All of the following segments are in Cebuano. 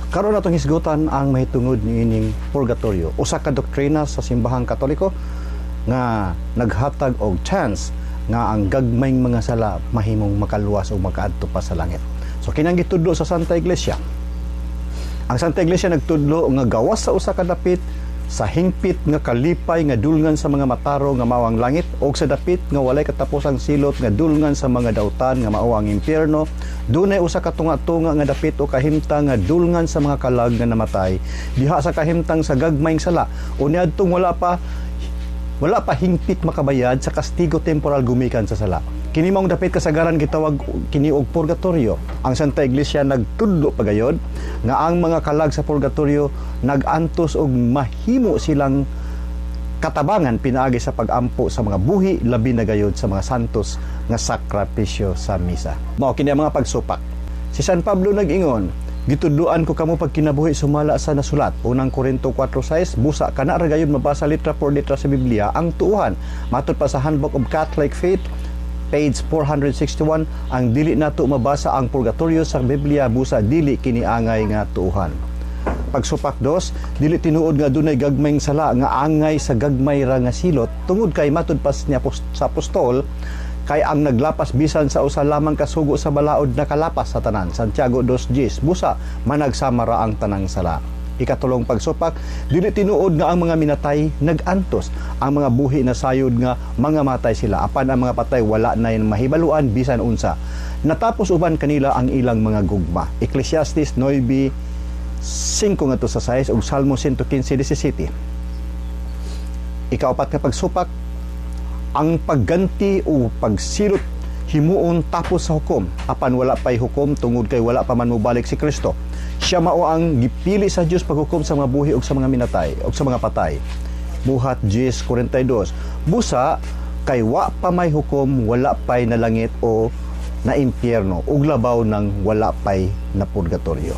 Karon, atong hisgutan ang mahitungod niining purgatorio, usa ka doktrina sa Simbahang Katoliko nga naghatag og chance nga ang gagmayng mga sala mahimong makaluwas o makaadto pa sa langit. So kinang gitudlo sa Santa Iglesia. Ang Santa Iglesia nagtudlo nga gawas sa usa ka dapit sa hingpit nga kalipay nga dulngan sa mga matarong nga mao ang langit, og sa dapit nga walay katapusang silot nga dulngan sa mga dautan nga mao ang impyerno, dunay usa ka tunga-tunga nga dapit o kahimtang nga dulngan sa mga kalag nga namatay diha sa kahimtang sa gagmayng sala o niadtong wala pa hingpit makabayad sa kastigo temporal gumikan sa sala. Kini maong dapit, kasagaran gitawag kini og purgatorio. Ang Santa Iglesia nagtudlo pagayod nga ang mga kalag sa purgatorio nagantos og mahimo silang katabangan pinaagi sa pag-ampo sa mga buhi, labi na gayod sa mga santos nga sakripisyo sa misa. Mao kini ang mga pagsupak. Si San Pablo nag-ingon, "Gitudloan ko kamo pagkinabuhi sumala sa nasulat." Unang Korinto 4:6. Busa kana ra gayud mabasa litra por litra sa Biblia ang tuuhan. Matud pa sa Handbook of Catholic Faith, page 461, ang dili nato mabasa ang purgatorio sa Biblia busa dili kini angay nga tuuhan. Pagsupak dos, dili tinuod nga dunay gagmayng sala nga angay sa gagmay ra nga silot tungod kay matud pa niya sa apostol kay ang naglapas bisan sa usa lamang kasugo sa balaod nakalapas sa tanan. Santiago 2:10. Busa managsama ra ang tanang sala. Ikatulong pagsupak, dili tinuod nga ang mga minatay nagantos. Ang mga buhi na sayod nga mga matay sila, apan ang mga patay wala na mahibaluan bisan unsa. Natapos uban kanila ang ilang mga gugma. Ecclesiastes 9:5 ngadto sa 6 ug Salmo 115:17. Ikaapat nga pagsupak, ang pagganti o pagsilot himuon tapos sa hukom, apan wala pay hukom tungod kay wala pa man mobalik si Kristo. Siya mao ang gipili sa Dios paghukom sa mga buhi ug sa mga minatay ug sa mga patay. Buhat 10:42. Busa kay wa pa may hukom, wala pay na langit o na impyerno, ug labaw nang wala pay na purgatorio.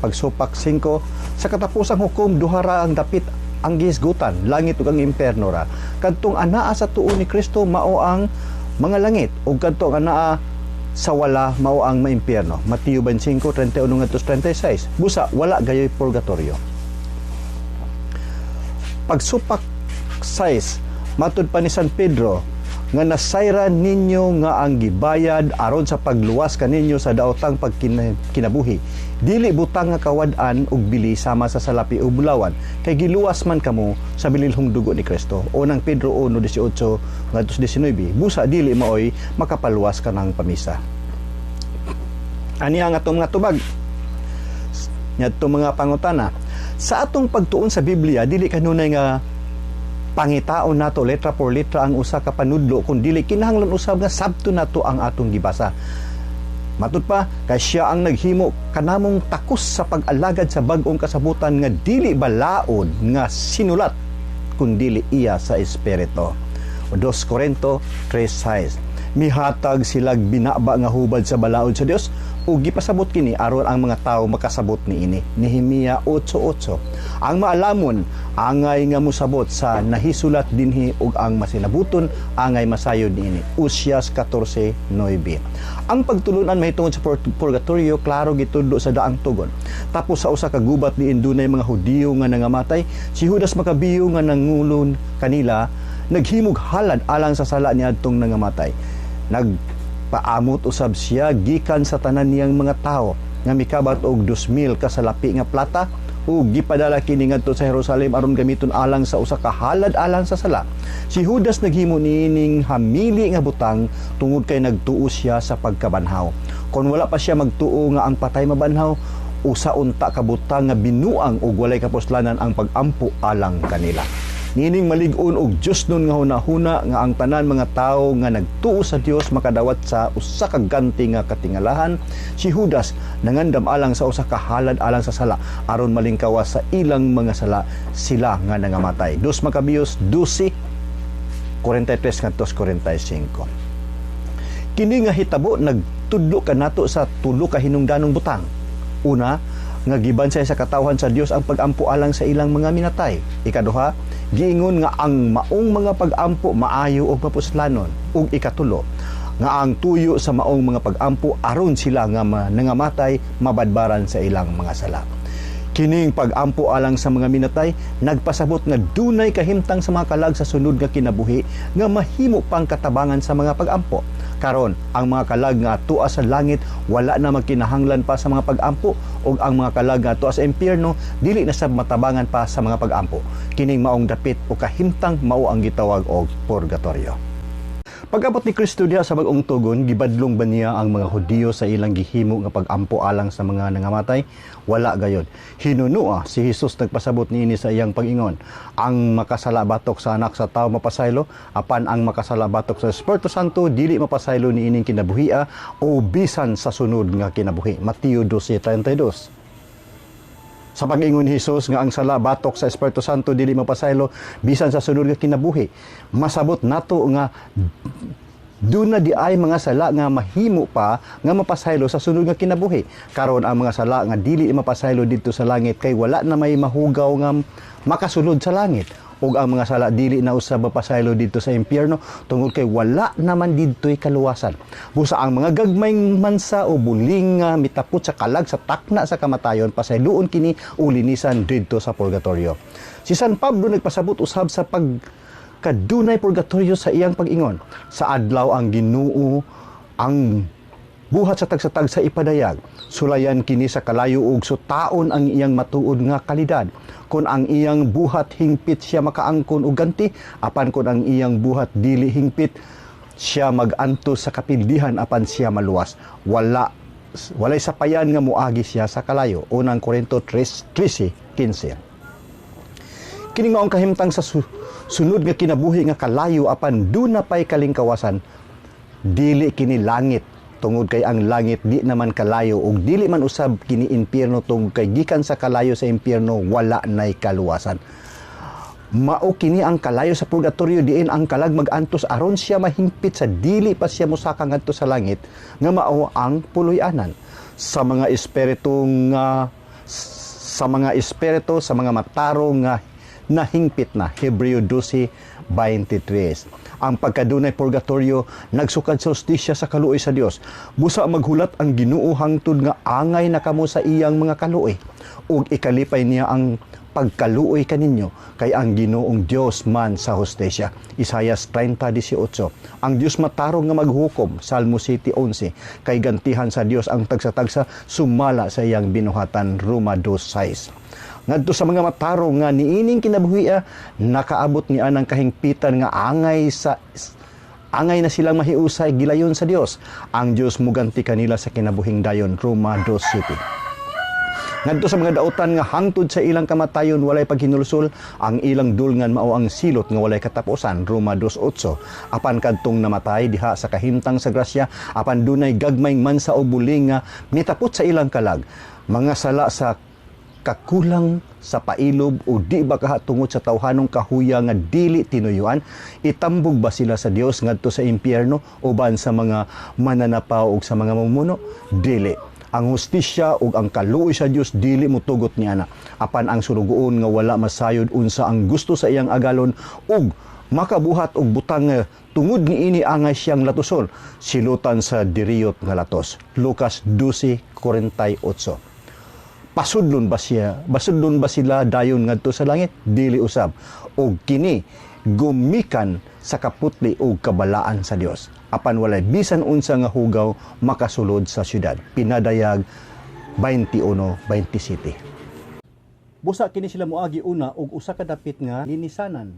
Pagsupak 5, sa katapusang hukom duha ra ang dapit ang gihisgutan, langit ug ang impyerno ra. Kadtong anaa sa tuo ni Kristo mao ang mga langit ug kadtong anaa sa wala mao ang maimpyerno. Mateo 25:31 ngadto 36. Busa wala gayoy purgatorio. Pagsupak 6, matud pa ni San Pedro nga nasayran ninyo nga ang gibayad aron sa pagluwas kaninyo sa daotang pagkinabuhi dili butang nga kawad-an og bili sama sa salapi o bulawan, kay giluwas man kamo sa bililhong dugo ni Kristo. Unang Pedro 1:18 ngadto 19. Busa dili maoy makapaluwas kanang pamisa. Ani ang atong mga tubag ngadto mga pangutana. Sa atong pagtuon sa Biblia, dili kanunay nga pangitaon nato letra por letra ang usa ka panudlo, kun dili kinahanglan usab nga sabto nato ang atong gibasa. Matud pa kay siya ang naghimo kanamong takos sa pag-alagad sa bag-ong kasabutan nga dili balaod nga sinulat kun dili iya sa espiritu. 2 Corinto 3:6. Mihatag silag binaba nga hubad sa balaod sa Dios ug gipasabot kini aron ang mga tawo makasabot niini. Nehemia 8:8. Ang maalamon angay nga mosabot sa nahisulat dinhi ug ang masinabuton angay masayod niini. Osias 14:9. Ang pagtulunan mahitungod sa purgatorio klaro gitudlo sa daang tugon. Tapos sa usa ka gubat diin dunay mga Hudiyo nga nangamatay, si Judas Macabeo nga nangulon kanila naghimog halad alang sa sala niadtong nangamatay. Nagpaamot usab siya gikan sa tanan niyang mga tawo nga mikabat og 2,000 ka salapi nga plata ug gipadala kini ngadto sa Jerusalem aron gamiton alang sa usa ka halad alang sa sala. Si Judas naghimo niining hamili nga butang tungod kay nagtuo siya sa pagkabanhaw. Kon wala pa siya magtuo nga ang patay mabanhaw, usa unta ka butang nga binuang ug walay kapuslanan ang pag-ampo alang kanila. Niining malig-on og Dios nun nga hunahuna nga ang tanan mga tawo nga nagtuo sa Dios makadawat sa usa ka ganti nga katingalahan, si Judas nangandam alang sa usa ka halad alang sa sala aron malingkawas sa ilang mga sala sila nga nangamatay. 2 Maccabeos 12:43 ngadto 45. Kini nga hitabo nagtudlo kanato sa tulo ka hinungdanong butang. Una, nga gibansay sa katawhan sa Dios ang pag-ampo alang sa ilang mga minatay. Ikaduha, giingon nga ang maong mga pag-ampo maayo ug mapuslanon. Ug ikatulo, nga ang tuyo sa maong mga pag-ampo aron sila nga nangamatay mabadbaran sa ilang mga sala. Kining pag-ampo alang sa mga minatay nagpasabot nga dunay kahimtang sa mga kalag sa sunod nga kinabuhi nga mahimo pang katabangan sa mga pag-ampo. Karon, ang mga kalag nga atua sa langit wala na magkinahanglan pa sa mga pag-ampo ug ang mga kalag nga atua sa impyerno dili na sab matabangan pa sa mga pag-ampo. Kining maong dapit o kahimtang mao ang gitawag og purgatorio. Pag-abot ni Kristo diha sa Bag-ong Tugon, gibadlong ba niya ang mga Hudiyo sa ilang gihimo nga pag-ampo alang sa mga nangamatay? Wala gayod. Hinunua si Jesus nagpasabot niini sa iyang pag-ingon. Ang makasala batok sa Anak sa Tao mapasaylo, apan ang makasala batok sa Espiritu Santo dili mapasaylo niining kinabuhia o bisan sa sunod nga kinabuhi. Mateo 12:32. Sa pag-ingon ni Jesus nga ang sala batok sa Espiritu Santo dili mapasaylo bisan sa sunod nga kinabuhi, masabot nato nga duna di ay mga sala nga mahimo pa nga mapasaylo sa sunod nga kinabuhi. Karon, ang mga sala nga dili mapasaylo didto sa langit kay wala na may mahugaw nga makasulod sa langit. Ug ang mga sala dili na usab mapasaylo didto sa impyerno tungod kay wala naman didto'y kaluwasan. Busa ang mga gagmayng mansa o buling nga mitapot sa kalag sa takna sa kamatayon, pasayloon kini o linisan didto sa purgatorio. Si San Pablo nagpasabot usab sa pag kadunay purgatorio sa iyang pag-ingon. Sa adlaw ang Ginoo ang buhat sa tagsa-tagsa ipadayag. Sulayan kini sa kalayo ug sutaon ang iyang matuod nga kalidad. Kon ang iyang buhat hingpit, siya makaangkon og ganti, apan kon ang iyang buhat dili hingpit, siya mag-antos sa kapildihan apan siya maluwas. Walay sapayan nga muagi siya sa kalayo. Unang Korinto 3:13, 15. Kining maong kahimtang sa sunod nga kinabuhi nga kalayo apan duna pay kalingkawasan, dili kini langit tungod kay ang langit di naman kalayo ug dili man usab kini impyerno tungod kay gikan sa kalayo sa impyerno wala nay kaluwasan. Mao kini ang kalayo sa purgatorio diin ang kalag mag-antos aron siya mahingpit sa dili pa siya mosaka ngadto sa langit nga mao ang puloy-anan sa mga espiritu nga sa mga espiritu sa mga matarong nga nahingpit na. Hebreo 12:23. Ang pagkadunay purgatorio nagsukad sa hustisya sa kaluoy sa Dios. Busa maghulat ang Ginoo hangtod nga angay na kamo sa iyang mga kaluoy ug ikalipay niya ang pagkaluoy kaninyo kay ang Ginoong Dios man sa hustisya. Isayas 30:18. Ang Dios matarong nga maghukom. Salmo 7:11. Kay gantihan sa Dios ang tagsa-tagsa sumala sa iyang binuhatan. Roma 2:6. Ngadto sa mga matarong nga niining kinabuhia nakaabot ni anang kahingpitan nga angay na silang mahiusay gilayon sa Dios, ang Dios muganti kanila sa kinabuhing dayon. Roma 2:7. Ngadto sa mga dautan nga hangtod sa ilang kamatayon walay paghinulsol, ang ilang dulngan mao ang silot nga walay katapusan. Roma 2:8. Apan kadtong namatay diha sa kahimtang sa grasya, apan dunay gagmayng mansa o buling nga mitapot sa ilang kalag, mga sala sa kakulang sa pailob o di ba kaha tungod sa tawhanong kahuya nga dili tinuyuan, itambog ba sila sa Dios ngadto sa impyerno uban sa mga mananapaw ug sa mga mamumuno? Dili. Ang hustisya ug ang kaluoy sa Dios dili motugot niana. Apan ang surugoon nga wala masayod unsa ang gusto sa iyang agalon ug makabuhat og butang nga tungod niini angay siyang latuson, silutan sa diriyot nga latos. Lucas 12:48. Pasudlon ba siya? Basudlon ba sila dayon ngadto sa langit? Dili usab. Og kini gumikan sa kaputli ug kabalaan sa Dios. Apan walay bisan unsa nga hugaw makasulod sa syudad. Pinadayag 21:27. Busa kini sila moagi una og usa ka dapit nga linisanan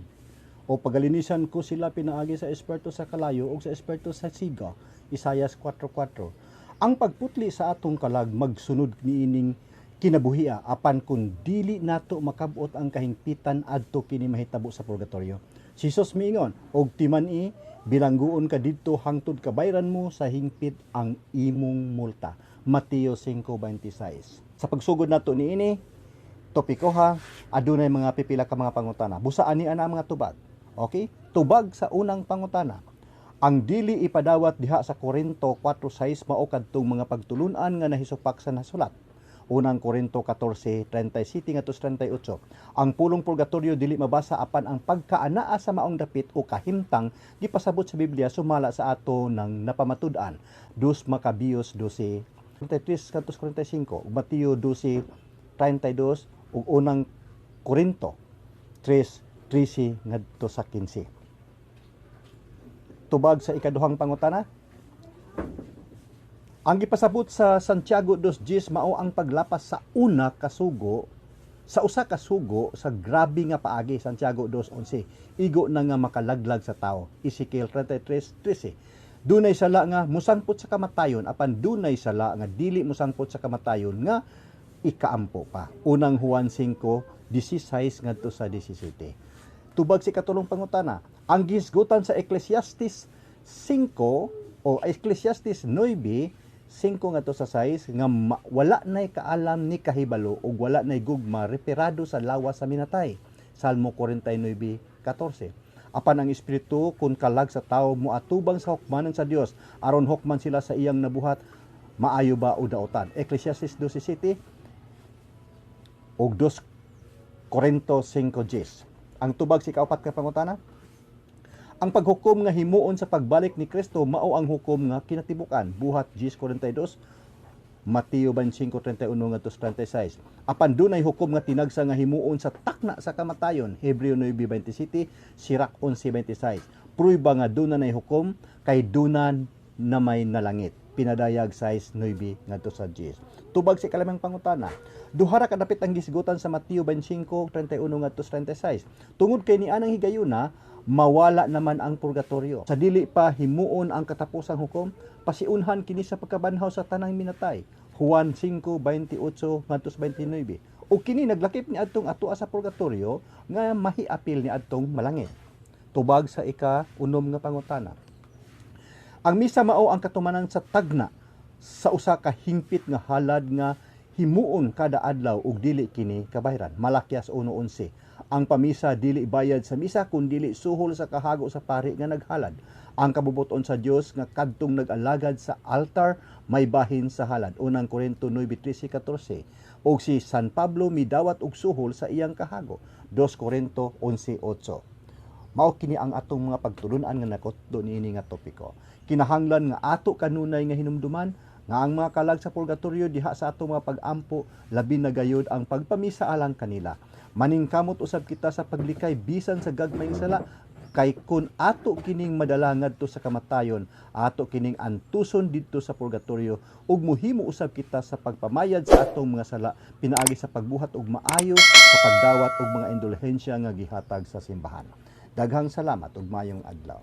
o pagalinisan ko sila pinaagi sa espiritu sa kalayo o sa espiritu sa siga. Isayas 4:4. Ang pagputli sa atong kalag magsunod niining kinabuhia, apan kun dili nato makabot ang kahingpitan adto kini mahitabo sa purgatorio. Si Jesus miingon, "Og timan-i, bilangguon ka didto hangtod kabayran mo sa hingpit ang imong multa." Mateo 5:26. Sa pagsugod nato niini topiko ha, adunay mga pipila ka mga pangutana. Busa ani ana ang mga tubag. Okay? Tubag sa unang pangutana. Ang dili ipadawat diha sa Korinto 4:6 mao kadtong mga pagtulunan nga nahisupak sa nasulat. Unang Korinto 14:37 ngadto 38. Ang pulong purgatorio dili mabasa, apan ang pagkaanaa sa maong dapit o kahimtang gipasabot sa Biblia sumala sa ato ng napamatud-an. 2 Maccabeos 12:33 45, Mateo 12. 3:32 ug Unang Korinto 3:13 ngadto sa 15. Tubag sa ikaduhang pangutana, ang gipasabot sa Santiago 2:10 mao ang paglapas sa una kasugo sa usa ka sugo sa grabe nga paagi, Santiago 2:11. Igo na nga makalaglag sa tao, Ezekiel 33:13. Dunay sala nga musangpot sa kamatayon, apan dunay sala nga dili musangpot sa kamatayon nga ikaampo pa, Unang Juan 5:16 ngadto sa 17. Tubag sa ikatulong pangutana, ang gisgutan sa Ecclesiastes 5 o Ecclesiastes 9:5 ngadto sa 6 nga wala nay kaalam ni kahibalo ug wala nay gugma referado sa lawas sa minatay, Salmo 49:14. Apan ang espiritu kun kalag sa tawo moatubang sa hukmanan sa Dios aron hukman sila sa iyang nabuhat, maayo ba o daotan, Ecclesiastes 12:7 ug 2 Corinto 5:10. Ang tubag sa ikaupat ka pangutana, ang paghukom nga himuon sa pagbalik ni Kristo mao ang hukom nga kinatibuk-an, Buhat 10:42, Mateo 25:31 ngadto 36. Apan dunay hukom nga tinagsa nga himuon sa takna sa kamatayon, Hebreo 9:27, Sirach 11:26. Prueba nga duna nay hukom kay duna na may nalangit, Pinadayag 6:9 ngadto sa 10. Tubag sa ikalimang pangutana, duha ra kadapit ang gisgutan sa Mateo 25:31 ngadto 36. Tungod kay ni anang higayuna, mawala naman ang purgatorio. Sa dili pa himuon ang katapusang hukom, pasiunhan kini sa pagkabanhaw sa tanang minatay, Juan 5:28 ngadto 29. O kini naglakip ni adtong atua sa purgatorio nga mahiapil ni adtong malangit. Tubag sa ika unom nga pangutana, ang misa mao ang katumanan sa tagna sa usa ka hingpit nga halad nga himuon kada adlaw ug dili kini kabayran, Malakias 1:11. Ang pamisa dili bayad sa misa kun dili suhol sa kahago sa pari nga naghalad. Ang kabubuton sa Dios nga kadtong nag-alagad sa altar may bahin sa halad, Unang Korinto 9:13-14. Ug si San Pablo midawat og suhol sa iyang kahago, 2 Korinto 11:8. Mao kini ang atong mga pagtulun-an nga nakutdo niini nga topiko. Kinahanglan nga ato kanunay nga hinumduman nga ang mga kalag sa purgatorio diha sa atong mga pag-ampo, labi na gayud ang pagpamisa alang kanila. Maningkamot usab kita sa paglikay bisan sa gagmayng sala kay kun ato kining madala ngadto sa kamatayon, ato kining antuson didto sa purgatorio ug muhimo usab kita sa pagpamayad sa atong mga sala pinaagi sa pagbuhat og maayo sa pagdawat og mga indulhensya nga gihatag sa simbahan. Daghang salamat ug maayong adlaw.